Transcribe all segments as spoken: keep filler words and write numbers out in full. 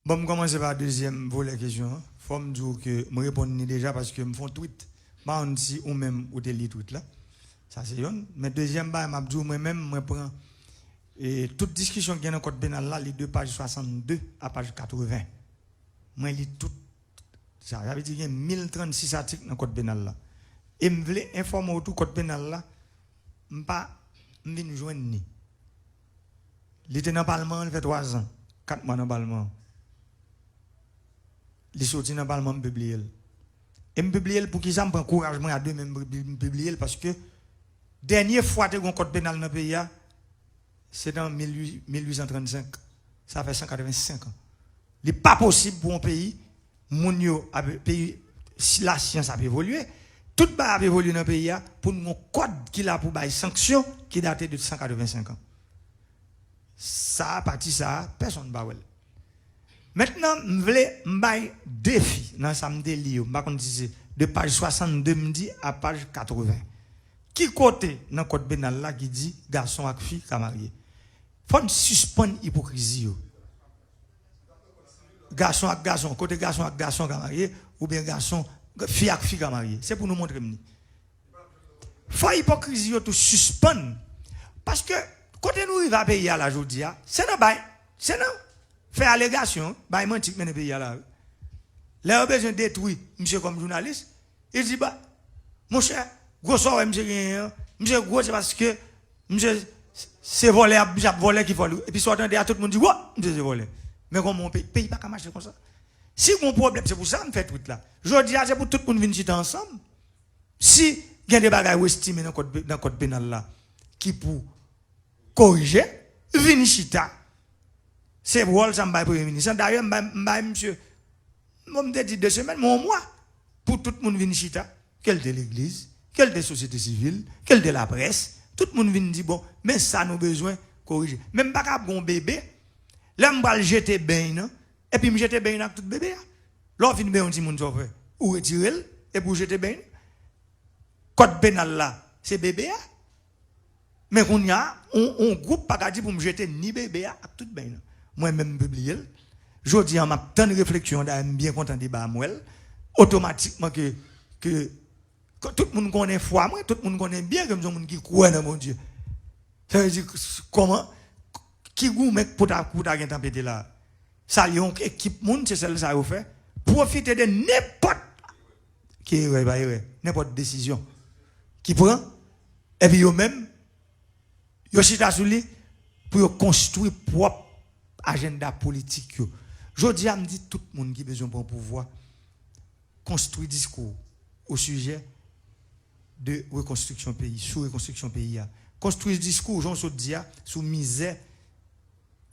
Bon, m kòmanse pa dezyèm volè kesyon an. Fò m di w ke m reponn li deja paske m fè yon tweet. M pa konn si ou menm ou te li tweet la. Sa se yonn. Men dezyèm bagay m ap di w, mwen menm, mwen pran, e, tout diskisyon ki gen nan kòd penal la, li de paj swasannde a paj katreven. Mwen li tout sa. Sa vle di gen mil trannsis atik nan kòd penal la. E m vle enfòme w tou, kòd penal la, m pa, m vin jwenn li. Li te nan palman an, li fè twa zan, kat mwa nan palman an. Li soti nan palman, m pibliye l. E m pibliye l pou ki sa? M pran kouraj mwen a de men, m pib-, m pibliye l paske dènye fwa te gen yon kòd penal nan peyi a, se nan mil uit, mil uit san trannsenk. Sa fè san katrevensenk an. Li pa posib pou yon peyi, moun yo ap, peyi, si lasyans ap evolye, tout bagay ap evolye nan peyi a, pou n gen yon kòd ki la pou bay sanksyon ki date de san katrevensenk an. Sa a, pati sa a, pèsonn pa wè l. Mentnan, m vle m bay defi nan sa m te li yo. M pa konn si se de paj swasannde m di a paj katreven. Ki kote nan kòd penal la ki di gason ak fi ka marye? Fò n sispann ipokrizi yo. Gason ak gason, kote gason ak gason ka marye, oubyen gason, fi ak fi ka marye? Se pou nou montre m li. Fò ipokrizi yo tou sispann. Paske kote nou rive a peyi a la jodi a, se nan bay, se nan fè alegasyon, bay manti k mennen peyi a la. Lè yo bezwen detwi misye kòm jounalis, li di, ba, monchè, gwosò wè misye genyen an, misye gwo se paske misye se vòlè, misye ap vòlè ki fè l. Epi sa w tande a, tout moun di, wa, misye se vòlè. Men kòman yon peyi, peyi pa ka mache konsa. Si gon pwoblèm, se pou sa m fè tweet la. Jodi a, se pou tout moun vin chita ansanm. Si gen de bagay ou estime nan kòd, nan kòd penal la ki pou korije, vin chita. Se wòl sa m bay premye minis lan. Dayè, m bay, m bay misye, bon, m te di de semèn, men yon mwa, pou tout moun vin chita. Ke l te legliz, ke l te sosyete sivil, ke l te laprès, tout moun vin di, bon, men sa nou bezwen korije. Men m pa ka ap gen yon bebe, lè m pral jete beny nan, epi m jete beny nan ak tout bebe a. Lè w fin benyen yon timoun, sa w fè? Ou retire l, epi w jete beny nan. Kòd penal la, se bebe a. Men kounye a, yon, yon gwoup pa ka di pou m jete ni bebe a ak tout beny nan. Mwen menm, m pibliye l. Jodi a, m ap tann refleksyon an, dayè, m byen kontan deba a, m wè l. Otomatikman ke, ke, ke tout moun konnen fwa mwen, tout moun konnen byen ke m se yon moun ki kwè nan Bondye. Sa vle di, kòman, ki goumen pou ta, pou ta gentan pete la? Sa li yon ekip moun, se sèl sa yo fè. Pwofite de nenpòt, ki erè, pa erè, nenpòt desizyon ki pran, epi yo menm, yo chita sou li pou yo konstwi pwòp ajanda politik yo. Jodi a, m di tout moun ki bezwen pran pouvwa, konstwi diskou o sijè de rekonstriksyon peyi, sou rekonstriksyon peyi a. Konstwi diskou, jan w sot di a, sou mizè,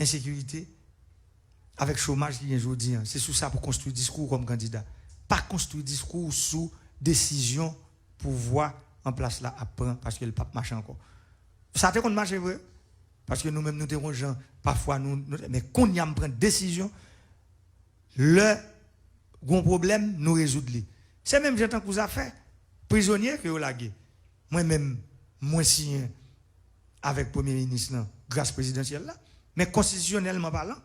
ensekirite, avèk chomaj ki gen jodi a. Se sou sa pou konstwi diskou w kòm kandida. Pa konstwi diskou w sou desizyon pouvwa an plas la ap pran, paske l p ap mache ankò. Sa te konn mache vre, paske nou menm nou te yon jan, pafwa nou, nou, men kounye a m pran desizyon, lè gon pwoblèm, nou rezoud li. Se menm jan tankou zafè prizonye ke yo lage. Mwen menm, mwen siyen avèk premye minis lan gras prezidansyèl la. Men konstitisyonèlman palan,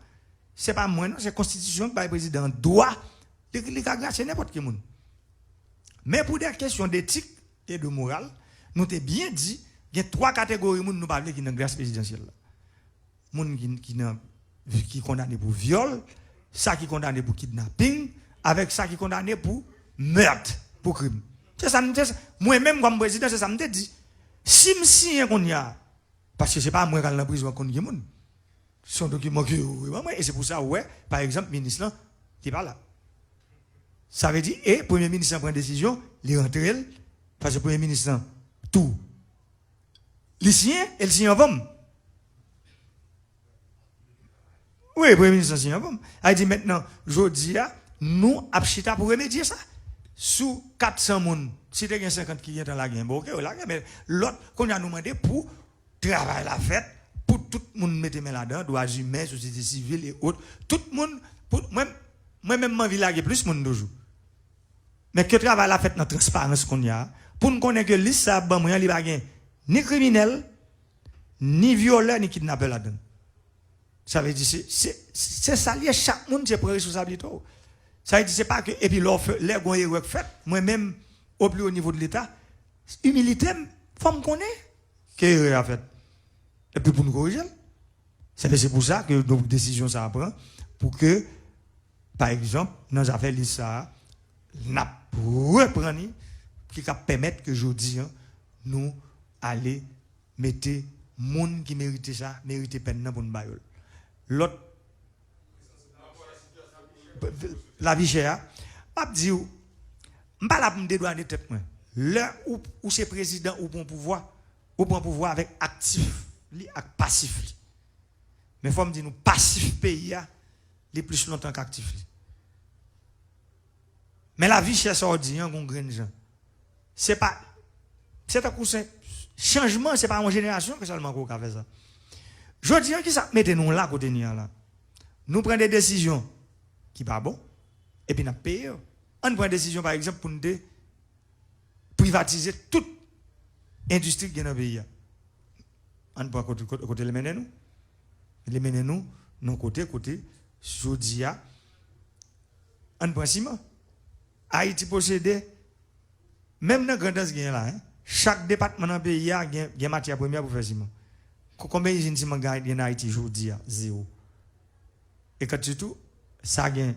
se pa mwen non, se konstitisyon ki bay prezidan an dwa, li, li ka grasye nenpòt ki moun. Men pou de kesyon detik e de moral, nou te byen di, gen twa kategori moun nou pa vle ki nan gras prezidansyèl la. Moun ki, ki nan, ki kondane pou vyòl, sa ki kondane pou kidnaping, avèk sa ki kondane pou mèt, pou krim. Se sa, se sa, mwen menm kòm prezidan, se sa m te di. Si m siyen kounye a, paske se pa mwen k al nan prizon ak konn ki moun. Se yon dokiman ke yo voye ban mwen, e se pou sa ou wè, pa egzanp, minis lan, li pa la. Sa vle di, e premye minis lan pran desizyon, li rantre l, paske premye minis lan tou, li siyen, e l siyen anvan m. Wi, premye minis lan siyen anvan m. Sa vle di mentnan, jodi a, nou ap chita pou remedye sa. Sou kat san moun, si te gen senkant ki gentan lage, bon, oke, yo lage, men lòt, kounye a nou mande pou travay la fèt, pou tout moun mete men ladan, dwa imen, sosyete sivil e ot. Tout moun, pou, mwen, mwen menm m anvi lage plis moun toujou. Men ke travay la fèt nan transparans kounye a, pou n konnen ke lis sa ap ban mwen an, li pa gen ni kriminèl, ni vyolè, ni kidnapè ladan l. Sa vle di, se, se, se sa l ye, chak moun se pran responsablite w. Sa vle di, se pa ke, epi lè w fè, lè gon erè k fèt, mwen menm, o pli o nivo de Leta, imilite m, fò m konnen ke erè a fèt. Epi pou n korije l. Se, se pou sa ke donk desizyon sa a pran, pou ke, pa egzanp, nan zafè lis sa a, n ap reprann li, ki ka pèmèt ke jodi a, nou ale mete moun ki merite sa, merite pèn nan pou n ba yo l. Lòt, lavi chè a, m ap di w, m pa la pou m dedwane tèt mwen. Lè ou, ou se prezidan, ou pran pouvwa, ou pran pouvwa avèk aktif li ak pasif li. Men fò m di nou, pasif peyi a, li plis lontan k aktif li. Men lavi chè sa w di an, gon grenn jan. Se pa, se tankou se, chanjman, se pa yon jenerasyon ke sèlman ke w ka fè sa. Jodi an, ki sa k mete nou la kote n ye a la? Nou pran de desizyon ki pa bon, epi n ap peye yo. Ann pran desizyon, pa egzanp, pou n te privatize tout endistri ki gen nan peyi a. Ann pran kote, kote, kote l mennen nou. Li mennen nou nan kote, kote, jodi a, ann pran siman. Ayiti posede, menm nan Grandans genyen la, en, chak depatman nan peyi a gen, gen matyè premyè pou fè siman. Ko-, konbyen izin siman gen, gen nan Ayiti jodi a? Zewo. E kant sitou, sa gen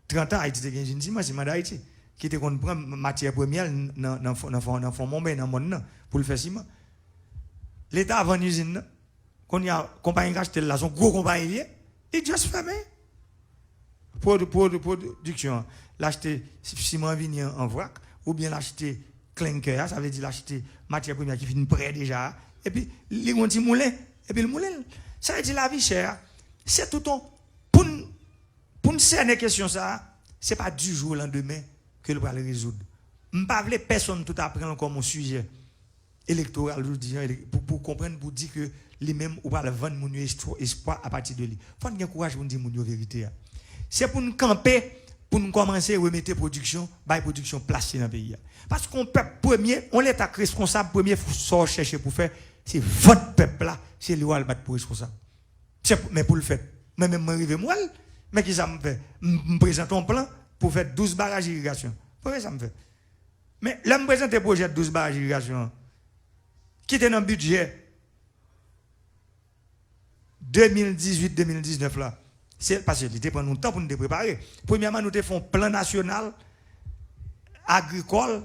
trant an, Ayiti te gen izin siman, Siman Dayiti, ki te konn pran matyè premyè nan, nan, fon- nan, fon- nan fon mòn, nan mòn nan, pou l fè siman. Leta vann izin nan. Kounye a, konpayi k achte l la, se yon gwo konpayi li ye. Li just fèmen. Pwod-, pwod-, pwodiksyon an. L achte si- siman vini an, an vrak, oubyen l achte klenker a, sa vle di l achte matyè premyè ki fin prè deja a, epi li gon ti moulen, epi l moulen l. Sa vle di lavi chè a, se tout yon, pou n, pou n sènen kesyon sa a, se pa du jour au lendemain ke l pral rezoud. M pa vle pèsonn tout a pran l kòm yon sijè elektoral jodi an, elek- pou, pou konprann, pou di ke li menm ou pral vann moun yo espwa, espwa apati de li. Fò n gen kouraj pou n di moun yo verite a. Se pou n kanpe, pou n kòmanse remete pwodiksyon, bay pwodiksyon plas li nan peyi a. Paske yon pèp premye, yon leta k reskonsab, premye f- sa w chèche pou fè, se vant pèp la, se li w al bat pou reskonsab. Se pou- men pou l fèt, mwen menm mwen rive m wè l, men ki sa m fè? M, m prezante yon plan pou fè douz baraj irigasyon. Premye sa m fè. Men lè m prezante pwojè douz baraj irigasyon an, ki te nan bidjè de mil dizuit, de mil diznèf la, se paske li te pran nou tan pou nou te prepare. Premyèman, nou te fè yon plan nasyonal agrikòl,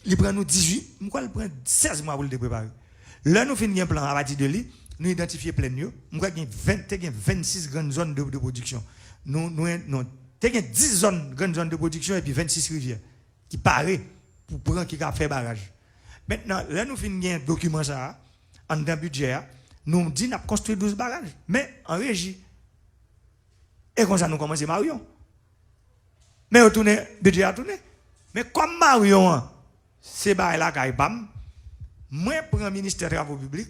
li pran nou dizuit, m kwè l pran sèz mwa pou l te prepare. Lè nou fin gen plan apati de li, nou idantifye plèn yo. M kwè gen ven, te gen vennsis grann zòn de, de pwodiksyon. Nou, nou, nou, te gen dis zòn, grann zòn de pwodiksyon epi vennsis rivyè ki pare pou pran, ki ka fè baraj. Mentnan, lè nou fin gen dokiman sa a, anndan bidjè a, nou di n ap konstwi douz baraj, men an reji. E konsa nou kòmanse Maryon. Men yo tounen, bidjè a tounen. Men kòm Maryon an, se bagay lakay pa m, mwen pran ministè travo piblik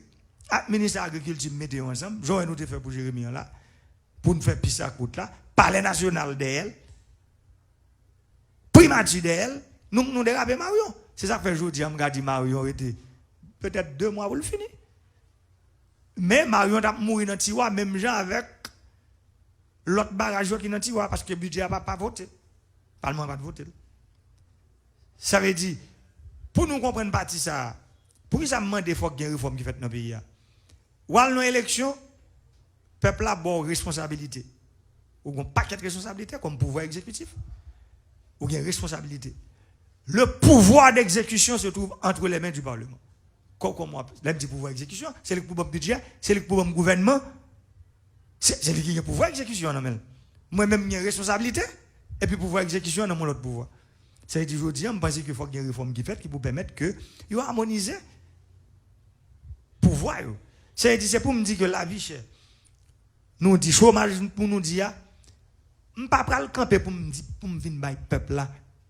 ak ministè agrikilti, m mete yo ansanm, jan w wè nou te fè pou Jeremi an la, pou n fè pis ak wout la, palè nasyonal dèyè l, primati dèyè l, nou, nou derape Maryon. Se sa k fè jodi a m ka di Maryon rete petèt de mwa pou l fini. Men Maryon t ap mouri nan tiwa menm jan avèk lòt baraj yo ki nan tiwa, paske bidjè a pa, pa vote. Palman an pa t vote l. Sa vle di, pou nou konprann pati sa a, poukisa m mande fòk gen refòm ki fèt nan peyi a? W al nan eleksyon, pèp la ba w responsabilite. Ou gen yon pakèt responsabilite kòm pouvwa egzekitif. Ou gen responsabilite. Le pouvoir d'exécution se trouve entre les mains du Parlement. Kò- Kòman w ap, lè m di pouvwa egzekisyon, se li k pou ban m bidjè, se li k pou ban m gouvènman, se, se li ki gen pouvwa egzekisyon an nan men l. Mwen menm, m gen responsablite, epi pouvwa egzekisyon an nan men yon lòt pouvwa. Sa vle di, jodi a, m panse ke fòk gen refòm ki fèt ki pou pèmèt ke yo amonize pouvwa yo. Sa vle di, se pou m di ke lavi chè, nou di chomaj pou nou di a, m pa pral kanpe pou m di, pou m vin bay pèp la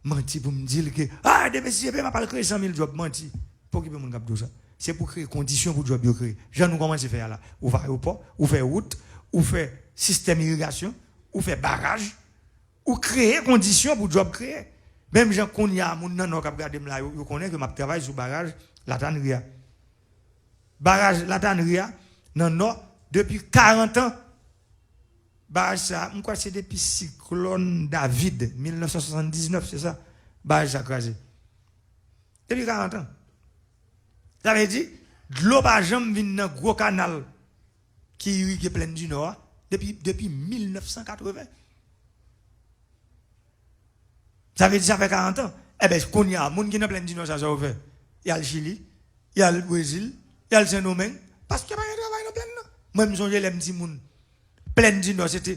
manti, pou m di l ke, ah, demen si Dye vle, m ap al kreye san mil djòb, manti. Pa okipe moun k ap di w sa. Se pou kreye kondisyon pou djòb yo kreye. Jan nou kòmanse fè a la. Ou fè ayewopò, ou fè wout, ou fè sistèm irigasyon, ou fè baraj, ou kreye kondisyon pou djòb kreye. Menm jan kounye a, moun nan Nò k ap gade m la, yo, yo konnen ke m ap travay sou baraj Latanri a. Baraj Latanri a, nan Nò, Depi karant an, baraj sa, m kwè se depi siklòn David, mil nèf san swasanndiznèf, se sa, baraj sa kraze. Depi karant an. Sa vle di, dlo pa janm vin nan gwo kanal ki irige Plèn di Nò a depi, depi mil nèf san katreven. Sa vle di, sa fè karant an. Enben, kounye a, moun ki nan Plèn di Nò sa, sa yo fè? Y al Chili, y al Brezil, y al Sendomeng, paske pa gen travay nan plèn nan. Mwen, m sonje lè m timoun, Plèn di Nò, se te,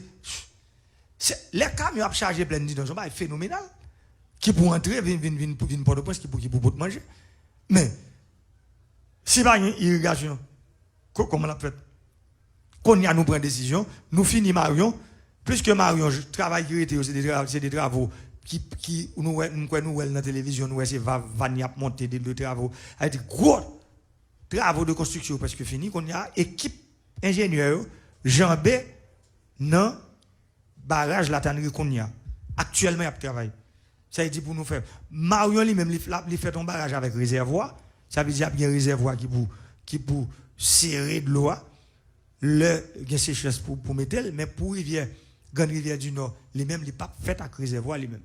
se, lè kamyon ap chaje Plèn di Nò, se yon bagay fenomenal. Ki pou antre, vin, vin, vin, vin Pòtoprens, ki pou, ki pou pot manje. Men, si pa gen irigasyon, ko-, kòman l ap fèt? Kounye a nou pran desizyon, nou fini Maryon, pliske Maryon, j-, travay ki rete yo, se de tra-, se de travo ki, ki, nou wè, m kwè nou wè l nan televizyon, nou wè se va-, van y ap monte, de, de travo. Sa vle di gwo travo de konstriksyon yo prèske fini. Kounye a, ekip enjenyè yo janbe nan baraj Latanri kounye a. Aktyèlman, y ap travay. Sa vle di pou nou fè. Maryon li menm, li, la, li fèt yon baraj avèk rezèvwa. Sa vle di ap gen rezèvwa ki pou, ki pou sere dlo a. Lè gen sechrès pou, pou mete l. Men pou rivyè, Grann Rivyè di Nò, li menm, li p ap fèt ak rezèvwa li menm.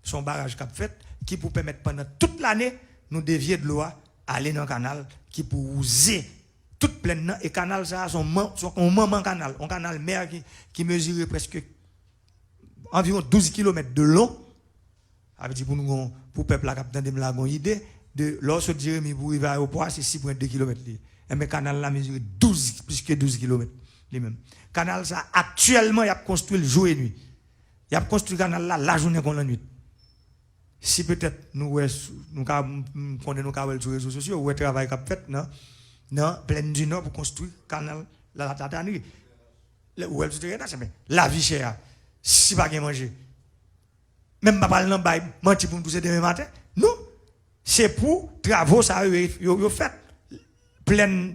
Se yon baraj k ap fèt ki pou pèmèt pandan tout lane, nou devye dlo a ale nan kanal ki pou wouze tout plèn nan. E kanal sa a, se yon man-, se yon manman kanal, yon kanal mè ki, ki mezire prèske anviwon douz kilomèt de long. Sa vle di pou nou gon, pou pèp la k ap tande m la gon ide, de lè w sot Jeremi pou rive ayewopò a, se sis pwen de kilomèt li ye. Enben, kanal la mezire douz, plis ke douz kilomèt li menm. Kanal sa, aktyèlman, y ap konstwi l jou e nwi. Y ap konstwi kanal la lajounen kon lannwit. Si petèt nou wè, sou, nou ka, m, m konnen nou ka wè l sou rezo sosyo, ou wè travay k ap fèt nan, nan Plèn di Nò pou konstwi kanal la, la, Latanri. Lè, ou wè l sou teren an, se men lavi chè a. Si pa gen manje, men m pa pral nan bay manti pou m di w se demen maten. Non. Se pou travo sa yo, yo, yo fèt. Plèn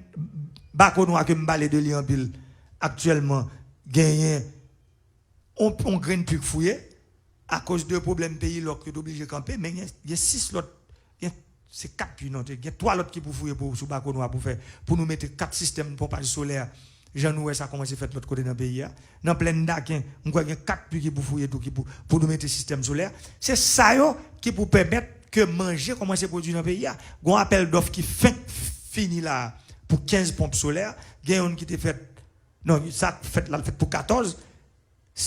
Bakonwa ke m pale de li anpil, aktyèlman, genyen yon, yon grenn pwi k fouye, akoz de pwoblèm peyi lòk yo te oblije kanpe, men gen, gen sis lòt, gen, se kat pwi non, te, gen twa lòt ki pou fouye pou, sou Bakonwa pou fè, pou nou mete kat sistèm ponpaj solè, jan nou wè sa kòmanse fèt lòt kote nan peyi a. Nan Plèn Daken, m kwè gen kat pwi ki pou fouye tou, ki pou, pou nou mete sistèm solè. Se sa yo ki pou pèmèt ke manje kòmanse pwodui nan peyi a. Gon apèl dòf ki fenk fini la pou kenz ponp solè. Gen youn ki te fèt, non, sa k fèt la, l fèt pou katòz.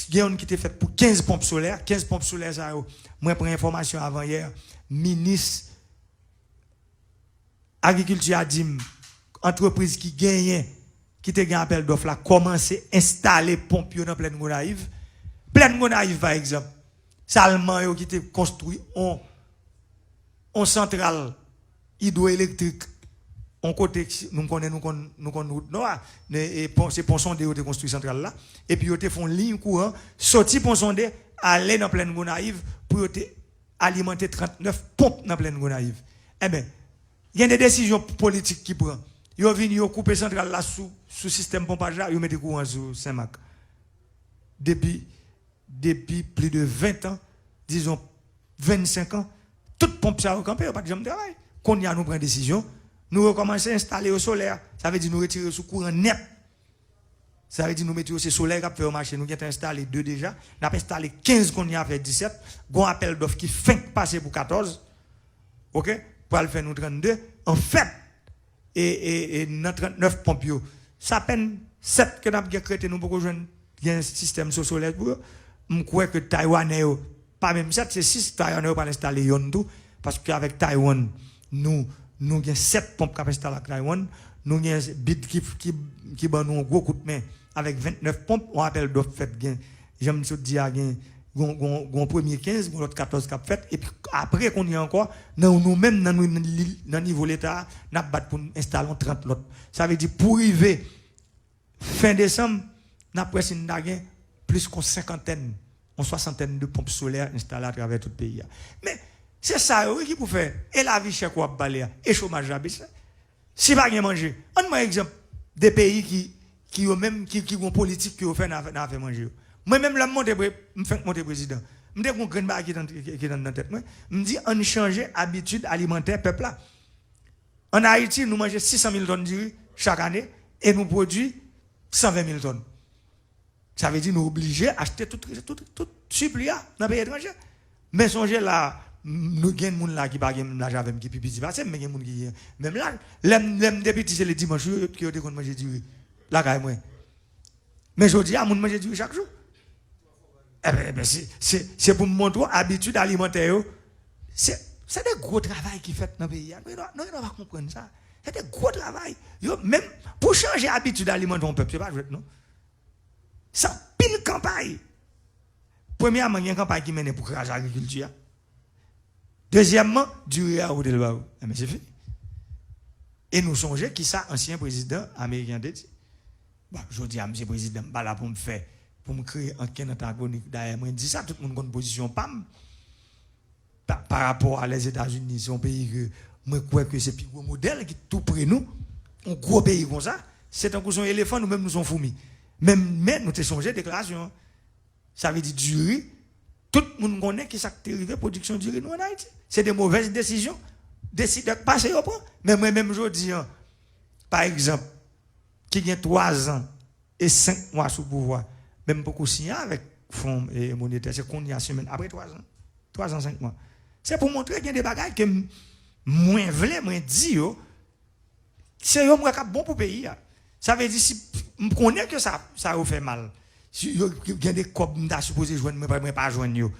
Gen youn ki te fèt pou kenz ponp solè. Kenz ponp solè sa yo, mwen pran enfòmasyon avan yè. Minis Agrikilti a di m, antrepriz ki genyen, ki te gen apèl dòf la, kòmanse enstale ponp yo nan Plèn Gonayiv. Plèn Gonayiv, pa egzanp, se Alman yo ki te konstwi on, on santral idwoelektrik, on kote, nou konnen, nou konn, nou konn wout nò a, e, e pon, se Pon Sonde yo te konstwi santral la, epi yo te fè on liy kouran, soti Pon Sonde, ale nan Plèn Gonayiv, pou yo te alimante trannèf ponp nan Plèn Gonayiv. Enben, gen de desizyon politik ki pran. Yo vini, yo koupe santral la sou, sou sistèm ponpaj la, yo mete kouran sou Senmak. Depi, depi plis de ven an, dizon vennsenk an, tout ponp sa yo kanpe, yo pa t janm travay. Kounye a nou pran desizyon, nou rekòmanse enstale yo solè. Sa vle di nou retire yo sou kouran nèt. Sa vle di nou mete yo, se solèy k ap fè yo mache. Nou gentan enstale de deja. N ap enstale kenz kounye a, fè disèt. Gon apèl dòf ki fenk pase pou katòz. Oke? Pral fè nou trannde. Anfèt, e, e, e nan trannèf ponp yo, se apèn sèt ke n ap gen k rete, nou poko jwenn, gen sistèm so solèy pou yo. M kwè ke Taywanè yo, pa menm sèt, se sis, Taywanè yo pral enstale yonn tou, paske avèk Taywann, nou, nou gen sèt ponp k ap enstale ak Taywann, nou gen bid ki, ki, ki ban nou yon gwo kout men avèk vennèf ponp, yon apèl dòf fèt gen, jan m sot di a, gen, gon, gon, gon premye kenz, gon lòt katòz k ap fèt, epi apre kounye a ankò, nan nou menm, nan, nou, nan nivo Leta a, n ap bat pou n enstale yon trant lòt. Sa vle di, pou rive fen desanm, n ap wè si n ta gen plis ke yon senkantèn, yon swasantèn de ponp solè enstale atravè tout peyi a. Men, se sa yo, wi, ki pou fè, e lavi chè ke w ap pale a, e chomaj la bese. Si pa gen manje, ann pran egzanp de peyi ki, ki yo menm, ki, ki gon politik ke yo fè nan afè, nan afè manje yo. Mwen menm, lè m monte pre-, m fenk monte prezidan, m te gon grenn bagay ki t ann, ki, ki t ann nan tèt mwen. M di, ann chanje abitid alimantè pèp la. Ann Ayiti, nou manje sis san mil tòn diri chak ane e nou pwodui san ven mil tòn. Sa vle di nou oblije achte tout, tout, tout sipli a nan peyi etranje. Men sonje la, m- nou gen moun la ki pa gen menm laj avè m, ki pi piti pase m, men gen moun ki gen menm laj. Lè m lè m te piti, se le dimanch wi, ke yo te konn manje diri lakay mwen. Men jodi a, moun manje diri chak jou. Ebyen, ebyen se, se, se pou m montre w abitid alimantè yo. Se, se de gwo travay ki fèt nan peyi a. Nou gen dwa, nou gen dwa pa konprann sa. Se de gwo travay. Yo, menm pou chanje abitid alimantè yon pèp, se pa jwèt non. Se anpil kanpay. Premyèman, gen kanpay ki mennen pou kraze agrikilti a. Dezyèmman, diri a ou te l ba ou. Enben, se fini. E nou sonje kisa ansyen prezidan ameriken an te di. Bon, jodi a, m se prezidan, m pa la pou m fè, pou m kreye ankenn antagonik. Dayè, mwen di sa, tout moun konn pozisyon pa m. Pa, pa rapò a Lèzetazini, se yon peyi ke mwen kwè ke se pi gwo modèl ki tou pre nou. Yon gwo peyi konsa, se tankou se yon elefan, nou menm nou se yon foumi. Men, men nou te sonje deklarasyon an. Sa vle di diri, tout moun konnen ki sa k te rive pwodiksyon diri nou ann Ayiti. Se de movèz desizyon desidè k pase yo pran. Men mwen menm jodi an, pa egzanp, ki gen twa zan e senk mwa sou pouvwa, men m poko siyen avèk Fon e, Monetè. Se kounye a, semèn, apre twa zan. Twa zan, senk mwa. Se pou montre gen de bagay ke m- mwen vle, mwen di yo, se yo m wè k ap bon pou peyi a. Sa vle di, si m konnen ke sa, sa yo fè mal, si yo gen de kòb m ta sipoze jwenn, mwen pa, mwen pa jwenn yo.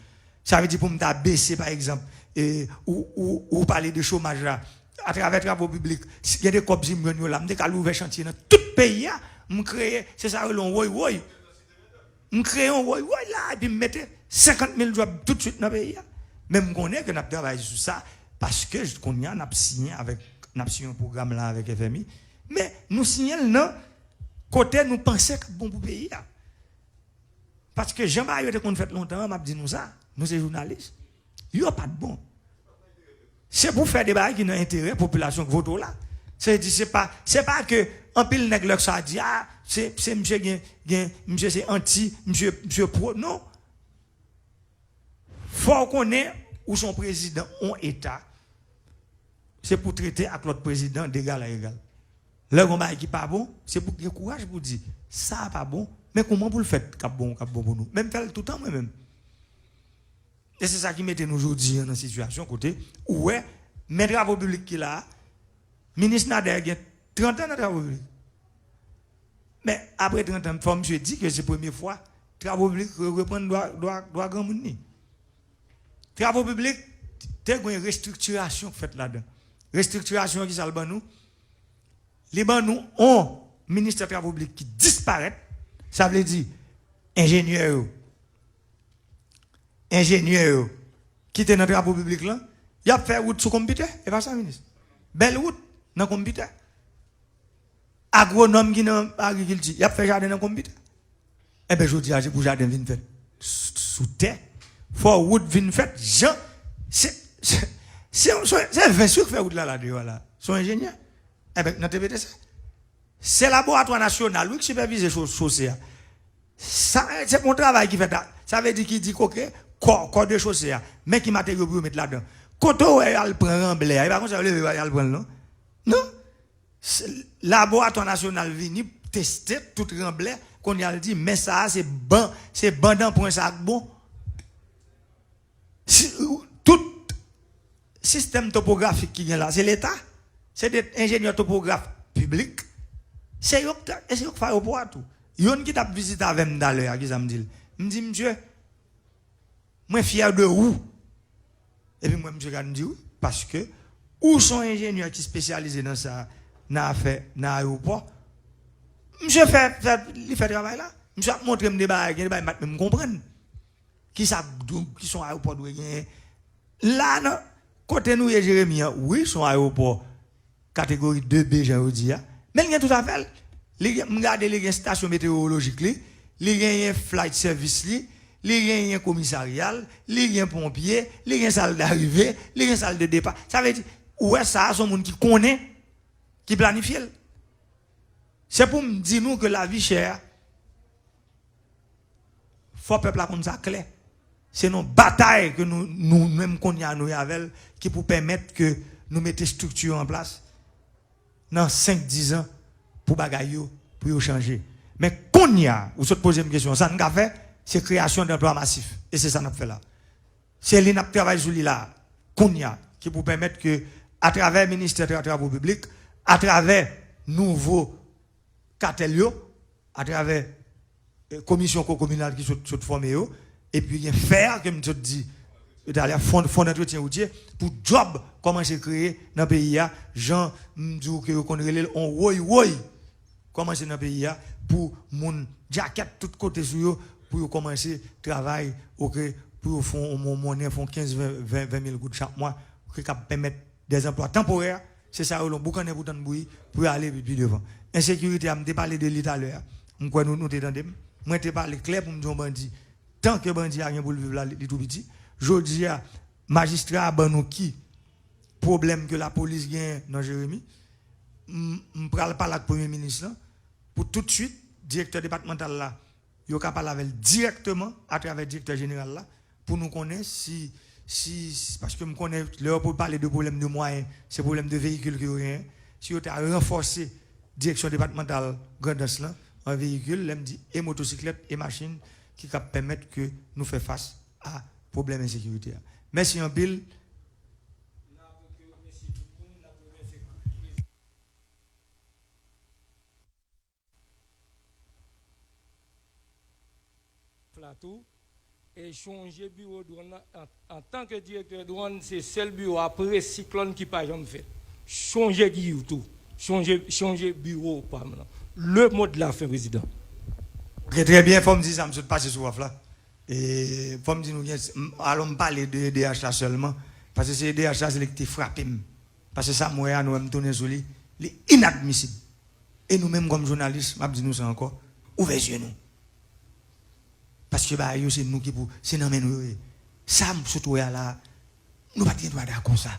Sa vle di pou m ta bese, pa egzanp, e, ou, ou, ou pale de chomaj la, atravè travo piblik, si gen de kòb si m jwenn yo la, m te ka al ouvè chantye nan tout peyi a, m kreye, se sa yo rele yon woy woy. M kreye yon woy woy la, epi m mete senkant mil djòb toutswit nan peyi a. Men m konnen ke n ap travay sou sa, paske kounye a n ap siyen avèk, n ap siyen yon pwogram la avèk F M I. Men nou siyen l nan kote nou panse k ap bon pou peyi a. Paske jan bagay yo te konn fèt lontan an, m ap di nou sa, nou se jounalis, yo pa t bon. Se pou fè de bagay ki nan enterè popilasyon k vote w la. Se di, se pa, se pa ke anpil nèg lè sa di, a, se, se misye gen, gen, misye se anti, misye, misye pwo, non. Fò w konnen ou se yon prezidan yon eta, se pou trete ak lòt prezidan degal a egal. Lè gon bagay ki pa bon, se pou gen kouraj pou di, sa a pa bon, men kouman pou l fèt k ap bon, k ap bon pou nou. Men m fè l toutan mwen menm. E se sa ki mete nou jodi an nan sitiyasyon kote ou wè, men travo piblik ki la a, minis Nader gen trant an nan travo piblik. Men apre trant an, fò misye di ke se premye fwa travo piblik re- reprann dwa, dwa, dwa granmoun li. Travo piblik te gen restriktirasyon k fèt ladan. Restriktirasyon an, ki sa l ban nou? Li ban nou yon ministè travo piblik ki disparèt. Sa vle di, enjenyè yo, enjenyè yo ki te nan travo piblik lan, y ap fè wout sou konpitè. E pa sa, minis? Bèl wout nan konpitè. Agwonòm ki nan agrikilti, y ap fè jaden nan konpitè. Enben, jodi a, se pou jaden vin fèt s- sou tè. Fò wout vin fèt jan. Se, se, se, se, se ven sou k fè wout la, la deyò la. Se yon enjenyè. Enben, nan T P T C. Se laboratwa nasyonal, wi, k sipèvize cho- chose a. Sa, se pou yon travay ki fèt la. Sa vle di ki di, koke, kò, kò de chose a. Men ki materyo pou yo met ladan. Kote w wè y al pran ranblè a? E pa konsa yo leve y al pran l, non? Non. Se- Laboratwa nasyonal vini teste tout ranblè. Kounye a l di, men sa a, se ban, se ban danpwen sa k bon. Si- tout sistèm topografik ki gen la, se Leta. Se de enjenyè topograf piblik. Se yo k tra- e se yo k fè ayewopò a tou. Youn ki t ap vizite avè m talè a, ki sa m di l? M di, misye, mwen fyè de ou. Epi mwen, misye gad m di, wi, paske ou se yon enjenyè ki espesyalize nan sa, nan afè, nan ayewopò. Misye fè, fè, li fè travay la. Misye ap montre m de bagay, gen de bagay m pa t menm konprann. Ki sa k dou- ki son ayewopò dwe genyen? La, nan kote nou ye, Jeremi an, wi, son ayewopò kategori de B, jan yo di a. Men l gen tout afè l. Li gen, m gade, li gen stasyon metewolojik li, li genyen flight service li, li genyen komisarya l, li gen ponpye, li gen sal darive, li gen sal de depa. Sa vle di, ou wè sa a, se yon moun ki konnen, ki planifye l. Se pou m di nou ke lavi chè a, fò pèp la konn sa klè. Se nan batay ke nou, nou menm kounye a nou ye avè l, ki pou pèmèt ke nou mete estrikti yo an plas nan senk, diz an pou bagay yo, pou yo chanje. Men kounye a, ou sot poze m kesyon, sa n ka fè, se kreyasyon danplwa masif. E se sa n ap fè la. Se li n ap travay sou li la, kounye a, ki pou pèmèt ke, atravè Ministè Tra-, Travo Piblik, atravè nouvo katèl yo, atravè, eh, komisyon kokominal ki sot, sot fòme yo, epi gen fè a ke m sot di talè, fon, fon dantretyen woutye, pou djòb kòmanse kreye nan peyi a, jan m di w ke yo konn rele l on woy woy, kòmanse nan peyi a, pou moun djakèt tout kote sou yo, pou yo kòmanse travay, oke, pou yo fè on, on monnen, fè on kenz, ven, ven, ven mil goud chak mwa, oke, k ap pèmèt dèzanplwa tanporè, se sa yo lon boukannen pou tann bouyi, pou y ale pi, pi devan. Ensekirite a, m te pale de li talè a. M kwè nou, nou te tande m. Mwen te pale klè pou m di yon bandi, tan ke bandi a gen pou l viv la, li, li tou piti. Jodi a, majistra a ban nou ki pwoblèm ke lapolis genyen nan Jeremi. M, m pral pale ak premye minis lan pou tout swit, direktè depatmantal la, yo ka pale avè l dirèkteman atravè direktè jeneral la pou nou konnen si, si, si, paske m konnen lè yo pou pale de pwoblèm de mwayen, se pwoblèm de veyikil ke yo genyen. Si yo ta ranfòse direksyon depatmantal Grandans lan an veyikil, lè m di e motosiklèt e machin ki kab pèmèt ke nou fè fas a pwoblèm ensekirite a. Mèsi anpil. La tou. E chonje biwo dwàn nan, an, antanke direktè dwàn, se sèl biwo apre siklòn ki pa janm fèt. Chonje Giyou tou. Chonje, chonje biwo pa m nan. Le mot de la fin, prezidan. Ok, trè byen, fò m di sa, m sot pase sou waf la. E fò m di nou gen, m, alò m pale de E D H la sèlman, paske se E D H la, se li ki te frape m. Paske sa m wè a, nou wè m tounen sou li, li inadmisib. E nou menm kòm jounalis, m ap di nou sa ankò, ouvè zye nou. Paske bagay yo se nou ki pou, se nan men nou yo ye. Sa m sot wè a la, nou pa t gen dwa dakò sa.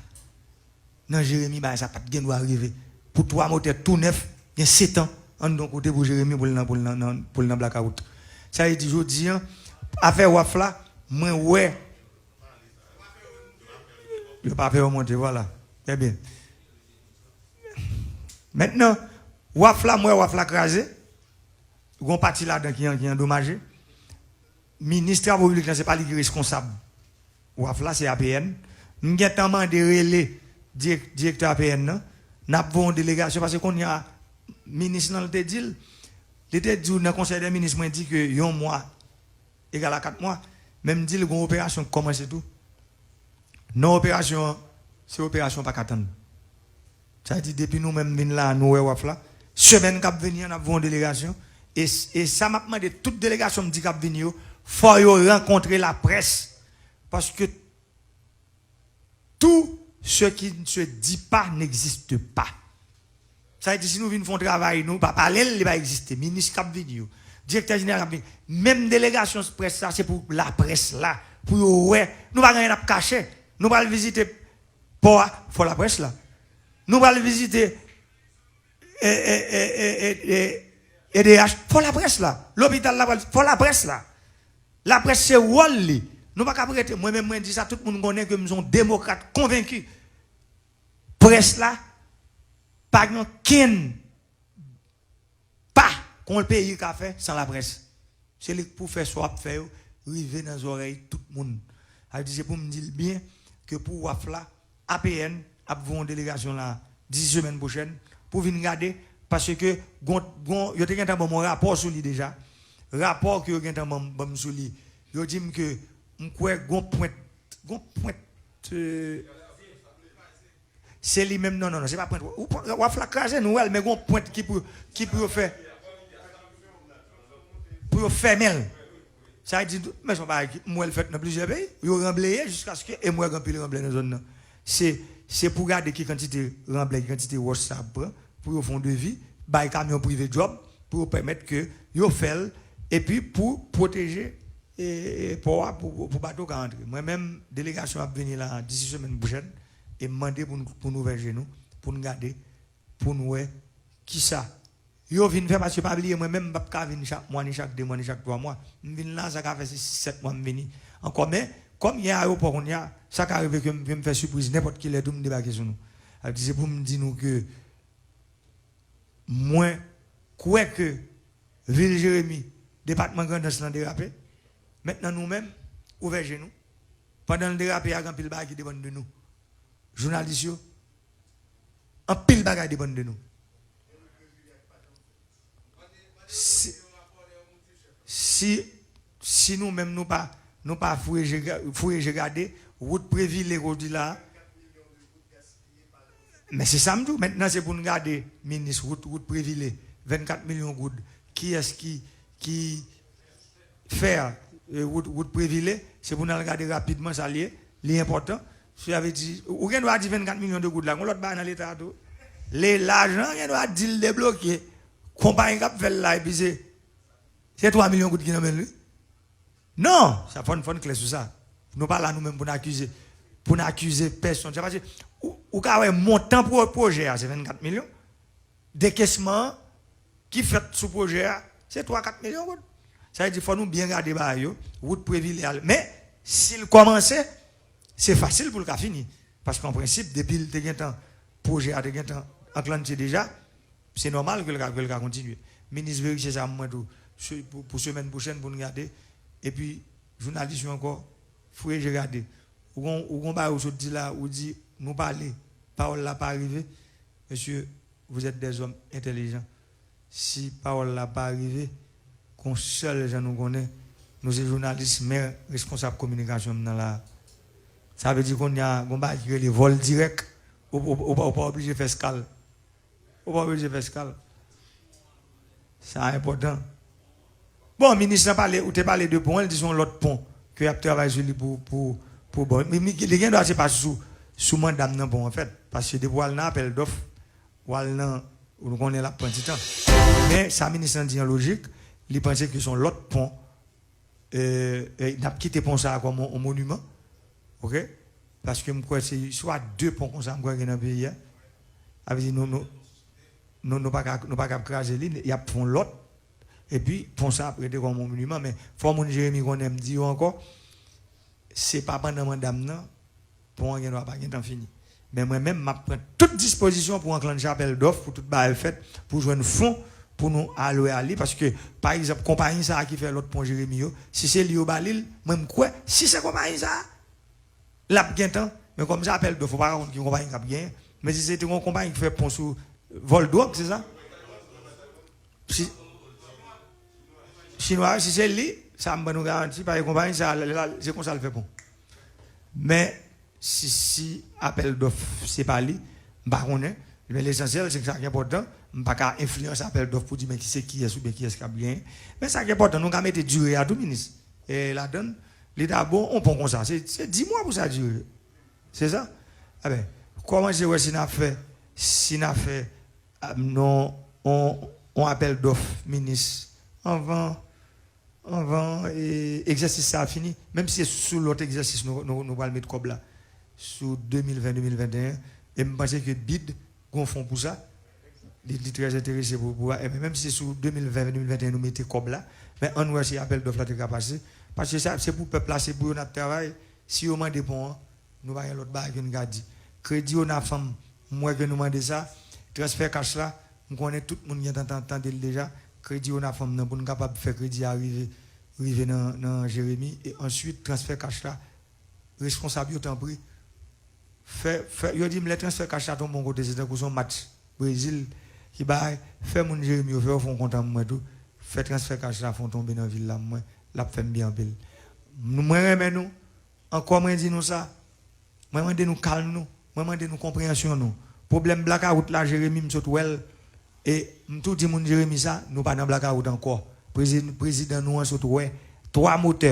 Nan Jeremi, bagay sa pa t gen dwa rive. Pou twa motè tou nèf, gen sèt an, anndan yon kote pou Jeremi pou l nan, pou l nan, nan, pou l nan blakawout. Sa vle di, jodi a, afè waf la, mwen wè. Yo pa fè yo monte, vwala. Trè byen. Mentnan, waf la, m wè waf la kraze. Gon pati ladan ki, ki andomaje. Minis Travo Piblik lan, se pa li ki reskonsab waf la, se A P N. M gentan mande rele dirèk-, direktè A P N nan. N ap voye yon delegasyon, paske kounye a, minis lan, l te di l, li te di w nan konsèy dè minis, mwen di ke yon mwa egal a kat mwa, men m di l gon operasyon k kòmanse tou. Non operasyon an, se operasyon pa ka tann. Sa vle di, depi nou menm vin la, nou wè waf la. Semèn k ap vini an, n ap voye yon delegasyon. E, e sa m ap mande tout delegasyon m di k ap vini yo, fò yo rankontre laprès. Paske tout ce qui ne se dit pas n'existe pas. Sa vle di, si nou vin fè yon travay, nou pa pale l, li pa egziste. Minis k ap vini yo, direktè jeneral k ap vini, menm delegasyon près la, se pou laprès la, pou yo wè. Nou pa gen anyen n ap kache. Nou pral vizite pò a, fò laprès la. Nou pral vizite E D H, fò laprès la. Lopital la pral, fò laprès la. Laprès se wòl li. Nou pa kab rete, mwen menm mwen di sa, tout moun konnen ke m se yon demokrat konvenki. Près la pa gen okenn pa kon peyi ka fè san laprès. Se li k pou fè sa w ap fè yo rive nan zòrèy tout moun. Sa vle di, se pou m di l byen ke pou waf la, A P N ap voye yon delegasyon la disi semèn pwochèn pou vin gade, paske gon, gon, yo te gentan ban m yon rapò sou li deja. Rapò ke yo gentan ban m, ban m sou li, yo di m ke m kwè gon pwent, gon pwent, euh, se li menm, non, non, non, se pa pwent. Ou pran, waf la kraze, nou wè l, men gon pwent ki pou, ki pou yo fè, pou yo fèmen l. Sa vle di, men se yon bagay ki, m wè l fèt nan plizyè peyi. Yo ranbleye jiskaske, e m wè gen anpil ranblè nan zòn nan. Se, se pou gade ki kantite ranblè, ki kantite wòch sa ap pran, pou yo fè yon devi, bay kamyon prive djòb, pou yo pèmèt ke yo fè l, epi pou pwoteje, e, e, pò a, pou, pou bato ka antre. Mwen menm, delegasyon ap vini la disi semèn pwochèn, e m mande pou n, pou n ouvè je nou, pou n gade, pou n wè kisa yo vin fè, paske pa bliye, mwen menm, m p ap ka vin chak mwa, ni chak de mwa, ni chak twa mwa. M vin la, sa ka fè se sis, sèt mwa m vini ankò. Men, kòm gen ayewopò kounye a, sa ka rive ke m, ke m fè sipriz nenpòt ki lè tou m debake sou nou. Sa vle di, se pou m di nou ke mwen kwè ke Vil Jeremi, depatman Grandans lan derape. Mentnan nou menm, ouvè je nou. Pandan l derape a, gen anpil bagay ki depann de nou. Jounalis yo, anpil bagay depann de nou. Si, si, si nou menm nou pa, nou pa foure je, foure je gade, wout Previle kote la, men se sa m di w, mentnan se pou n gade, minis, wout, wout Previle, vennkat milyon goud, kiyès ki, ki fè, e, wout, wout Previle, se pou n al gade rapidman sa l ye, li enpòtan. Sa vle di, ou gen dwa di vennkat milyon de goud la, gon lòt bagay nan Leta a tou. Le lajan, gen dwa di l debloke. Konpayi k ap fè l la, epi se, se twa milyon goud ki nan men l, wi. Non, sa fò n, fò n klè sou sa. Nou pa la nou menm pou n akize, pou n akize pèsonn. Se paske ou, ou ka wè montan pwo-, pwojè a, se vennkat milyon. Dekesman an ki fèt sou pwojè a, se twa, kat milyon goud. Sa vle di, fò nou byen gade bagay yo, wout Previle a. Men, si l kòmanse, se fasil pou l ka fini. Paske an prensip, depi l te gentan, pwojè a te gentan anklantye deja, se nòmal ke l ka, ke l ka kontinye. Minis, verifye sa pou mwen tou, se-, pou, pou semèn pwochèn, pou n gade. Epi, jounalis yo ankò, foure je gade. Ou gon, ou gon bagay ou sot di la, ou di, nou pale, pawòl la pa rive. Mesye, vous êtes des hommes intelligents. Si pawòl la pa rive, gon sèl jan nou konnen, nou se jounalis, men responsab kominikasyon m nan la. Sa vle di kounye a, gon bagay ki rele vòl dirèk, ou, ou, ou, ou pa oblije fè eskal. Ou pa oblije fè eskal. Sa enpòtan. Bon, minis lan pale, ou te pale de pon, li di se yon lòt pon ke y ap travay sou li pou, pou, pou bon. Li, li, li gen dwa se pa sou, sou manda m nan pon an fèt. Paske depi w al nan apèl dòf, w al nan, nou konnen l ap pran ti tan. Men sa minis lan di an lojik, li panse ke se yon lòt pon, e, e, n ap kite pon sa a kòm yon, yon moniman. Oke? Paske m kwè se swa de pon konsa m kwè gen nan peyi a. Sa vle di nou, nou, nou, nou pa ka, nou pa ka kraze li, y ap fè yon lòt. Epi pon sa ap rete kòm yon moniman. Men fò moun Jeremi konnen, m di yo ankò, se pa pandan manda m nan, pon an gen dwa pa gentan fini. Men mwen menm, m ap pran tout dispozisyon pou anklanche apèl dòf, pou tout bagay fèt, pou jwenn fon, pou nou alwe a li, paske, pa egzanp, konpayi sa a ki fè lòt pon Jeremi yo, si se li yo ba li l, mwen m kwè, si se konpayi sa a, l ap gentan, men kòm se apèl dòf, ou pa ka konn ki konpayi k ap genyen, men si se te yon konpayi ki fè pon sou vòl dwòg, se sa? Si, Chinwa yo, si se li, sa m ban nou garanti, paske konpayi sa a, l, l, se konsa l fè pon. Men, si, si apèl dòf se pa li, m pa konnen. Men lesansyèl, se sa ki enpòtan. M pa ka enfliyanse apèl dòf pou di men ki se kiyès oubyen kiyès k ap genyen. Men sa ki enpòtan, nou ka mete dire a tou, minis, e, ladann. Li ta bon, yon pon konsa, se, se dis mwa pou sa dire. Se sa? Enben, kòmanse wè si n a fè, si n a fè, a, non, on, on apèl dòf, minis, anvan, anvan, e, egzèsis sa a fini, menm si se sou lòt egzèsis nou, nou, nou pral met kòb la, sou de mil ven, de mil venteyen, e m panse ke bid gon fon pou sa, li, li trè enterese pou, pou, e, menm si se sou de mil ven, de mil venteyen nou mete kòb la, men ann wè si apèl dòf la te ka pase, paske sa, se pou pèp la, se pou yo n ap travay, si yo mande pon an, nou pa gen lòt bagay ke n ka di. Kredi ONAFAM, m wè ke nou mande sa. Transfè kach la, m konnen tout moun gentan tan-, tande l deja. Kredi ONAFAM nan pou n kapab fè kredi a rive, rive nan, nan Jeremi. E answit, transfè kach la, responsab yo, tanpri, fè, fè, yo di m lè transfè kach la tonbe yon kote, se tankou se yon match Brezil ki bay, fè moun Jeremi yo fè yo fè yon kont an mwen tou. Fè transfè kach la fè yon tonbe nan vil la, mwen, l ap fè m byen anpil. Nou, mwen renmen nou. Ankò mwen di nou sa, mwen mande nou kalm nou, mwen mande nou konpreyansyon nou. Pwoblèm blakawout la, Jeremi, m sot wè l, e m tou di moun Jeremi sa, nou pa nan blakawout ankò. Prezi-, prezidan nou an sot wè twa motè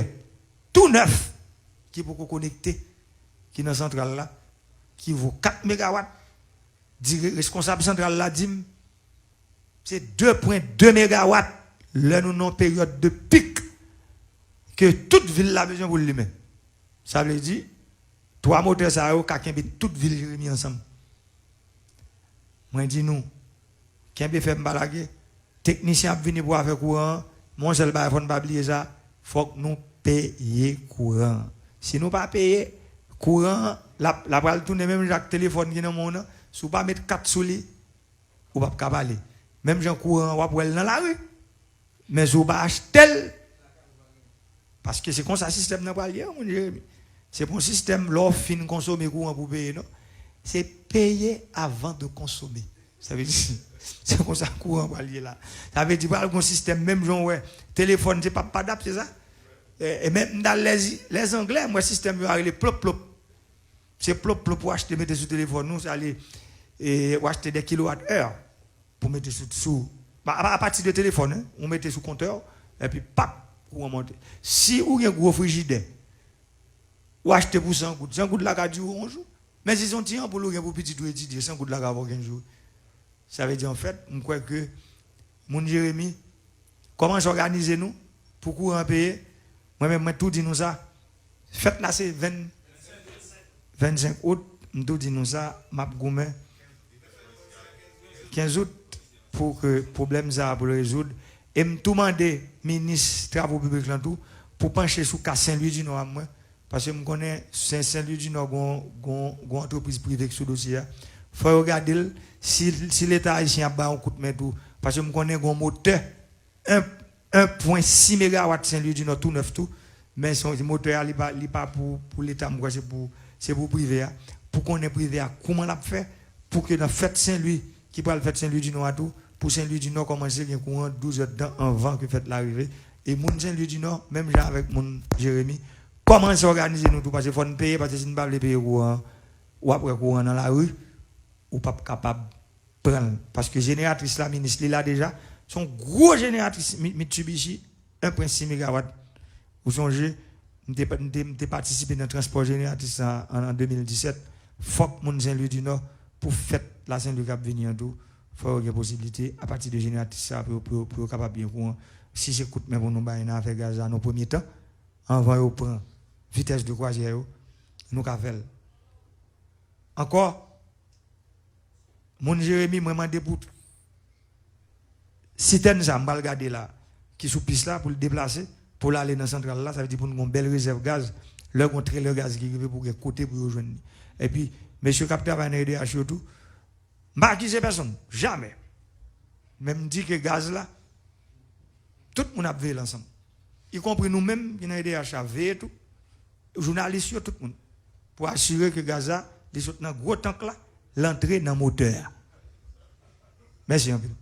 tou nèf ki poko konekte, ki nan santral la, ki vo kat megawat. Di re-, reskonsab santral la di m, se de pwen de megawat lè nou nan peryòd de pik ke tout vil la bezwen pou l limen. Sa vle di, twa motè sa yo ka kenbe tout vil Jeremi ansanm. Mwen di nou, kenbe fèm, pa lage. Teknisyen ap vini pou afè kouran an, men yon sèl bagay fò n pa bliye sa, fòk nou peye kouran an. Si nou pa peye kouran an, l ap, l ap pral tounen menm jan ak telefòn ki nan men w nan, si w pa met kat sou li, ou p ap ka pale. Menm jan kouran an, w ap wè l nan lari. Men si w pa achte l, paske se konsa sistèm nan pral ye, wi, moun Jeremi. Se pa yon sistèm lè w fin konsome kouran pou peye, non. Se peye avan de konsome. Sa vle di, se konsa kouran pral ye la. Sa vle di, pral gen yon sistèm, menm jan w wè, telefòn, se pa padap, se sa? E, e menm m t al lè, lè Zanglè, m wè sistèm yo a rele plop plop. Se plop plop ou achte mete sou telefòn ou, se ale, e, ou achte de kilowat è pou mete sou, sou, a, a, apati de telefòn, en, ou mete sou kontè w, epi pap, kouran monte. Si ou gen gwo frijidè, ou achte pou san goud, san goud la ka dire w yon jou. Men si se yon ti anpoul ou gen pou pitit ou etidye, san goud la ka ba w kenz jou. Sa vle di, anfèt, m kwè ke moun Jeremi, kòmanse òganize nou pou kouran peye. Mwen menm, mwen tou di nou sa. Fèt la se venn, vennsenk out, m tou di nou sa, m ap goumen kenz out pou ke pwoblèm sa a pou l rezoud. E m tou mande minis travo piblik lan tou pou panche sou ka Sen Lwi di Nò a mwen, paske m konnen Sen, Sen Lwi di Nò gon, gon, gon antrepriz prive ki sou dosye a. Fò yo gade l, si, si Leta ayisyen ap bay yon kout men tou, paske m konnen gon motè en, en pwen sis megawat Sen Lwi di Nò tou nèf tou, men se yon motè a, li pa, li pa pou, pou Leta, m kwè se pou, se pou prive a, pou konnen prive a kouman l ap fè pou ke nan fèt Sen Lwi ki pral fèt Sen Lwi di Nò a tou, pou Sen Lwi di Nò kòmanse gen kouran douz èdtan anvan ke fèt la rive. E moun Sen Lwi di Nò, menm jan avèk moun Jeremi, kòmanse òganize nou tou, paske fò n peye, paske si n pa vle peye kouran an, w ap wè kouran nan lari, ou p ap kapab pran l. Paske jeneratris la, minis, li la deja. Se yon gwo jeneratris Mi-, Mitsubishi, en pwen sis megawat. Ou sonje, m te, m te, m te patisipe nan transpò jeneratris la an, an de mil disèt. Fòk moun Sen Lwi di Nò, pou fèt la Sen Lwi k ap vini an tou, fò yo gen posiblite, apati de jeneratris sa, pou yo, pou yo, pou yo kapab gen kouran. Si se kout men pou nou bay nan afè gaz la, nan premye tan, anvan yo pran vitès de kwazyè yo, nou ka fè l. Ankò, moun Jeremi, mwen mande pou sitèn sa, m pral gade la, ki sou pis la, pou l deplase, pou l ale nan santral la, sa vle di pou n gen yon bèl rezèv gaz, lè gen yon trelè gaz ki rive pou gen kote pou yo jwenn li. Epi, mesye k ap travay nan E D H yo tou, m pa akize pèsonn, jamè. Men m di ke gaz la, tout moun ap veye l ansanm. Ikonpri nou menm ki nan E D H la, veye tou. Jounalis yo, tout moun. Pou asire ke gaz la, li sot nan gwo tank la, l antre nan motè a. Mèsi anpil.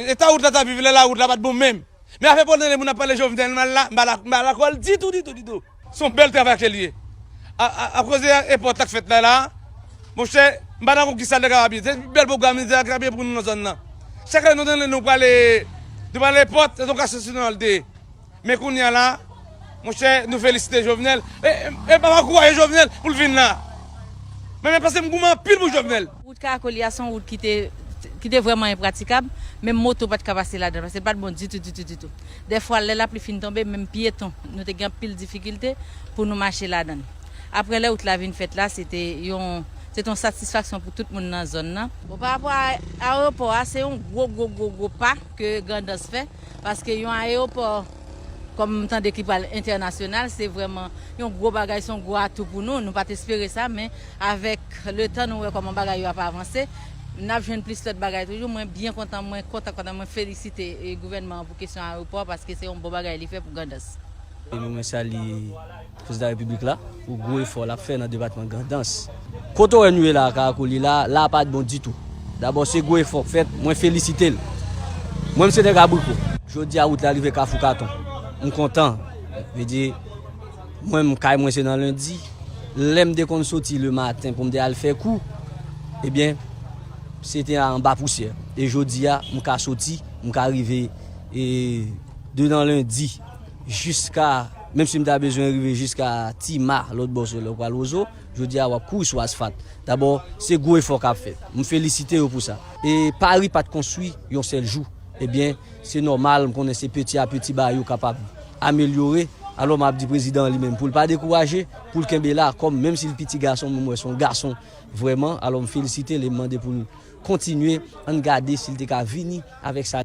Eta wout la t ap viv lè la wout la pa t bon menm. Men afè pou tande moun ap pale Jovenel mal la, m pa la, m pa dakò l ditou, ditou, ditou. Se yon bèl travay ke l ye. A, a, akoz de epòt la k fèt la, la, monchè, m pa dakò kisa l te kapab ye. Se bèl pwogram li te kapab ye pou nou nan zòn nan. Chak lè nou tande nou prale, nou prale epòt, se yon kase sou nou l te ye. Men kounye a la, monchè, nou felisite Jovenel. E, e, e pa ankouraje Jovenel pou l vin la. Men, men paske m goumen anpil pou Jovenel. Wout Karakoli a se yon wout ki te, ki te vrèman enpratikab, menm moto pa t ka pase ladan l, paske l pa t bon ditou, ditou, ditou. Dèfwa, lè lapli fin tonbe, menm pyeton, nou te gen anpil difikilte pou nou mache ladan l. Apre, lè wout la vin fèt la, se te yon, se te yon satisfaksyon pou tout moun nan zòn nan. Bon, pa rapò a ayewopò a, se yon gwo, gwo, gwo, gwo pa ke Grandans fè. Paske yon ayewopò, kòm m tande ki pral entènasyonal, se vrèman yon gwo bagay, se yon gwo atou pou nou. Nou pa t espere sa, men avèk letan, nou wè kòman bagay yo ap avanse. N ap jwenn plis lòt bagay toujou. Mwen byen kontan, mwen kontan, kontan, mwen felisite, e, gouvènman an pou kesyon ayewopò, paske se yon bon bagay li fè pou Grandans. E nou, mwen salye Prezidan Repiblik la pou gwo efò l ap fè nan depatman Grandans. Kote w wè nou ye la, Karakoli la, la pa t bon ditou. Dabò, se gwo efò k fèt, mwen felisite l. Mwen, m se nèg Abriko. Jodi a, wout la rive Kafou Katon. M kontan. Vle di, mwen, m kay mwen se nan Lendi. Lè m te konn soti lematen pou m te al fè kou, ebyen, se te anba pousyè. E jodi a, m ka soti, m ka rive, e, de nan Lendi. Jiska, menm si m ta bezwen rive jiska Tima, lòt bò sou lè w pral Wozo, jodi a w ap kouri sou asfalt. Dabò, se gwo efò k ap fèt. M felisite yo pou sa. E Pari pa t konstwi yon sèl jou. Ebyen, se nòmal, m konnen se peti a peti bagay yo kapab amelyore. Alò, m ap di prezidan an li menm pou l pa dekouraje, pou l kenbe la, kòm menm si l piti gason, men m wè se yon gason vrèman. Alò, m felisite l e m mande pou l kontinye, ann gade si l te ka vini avèk sa.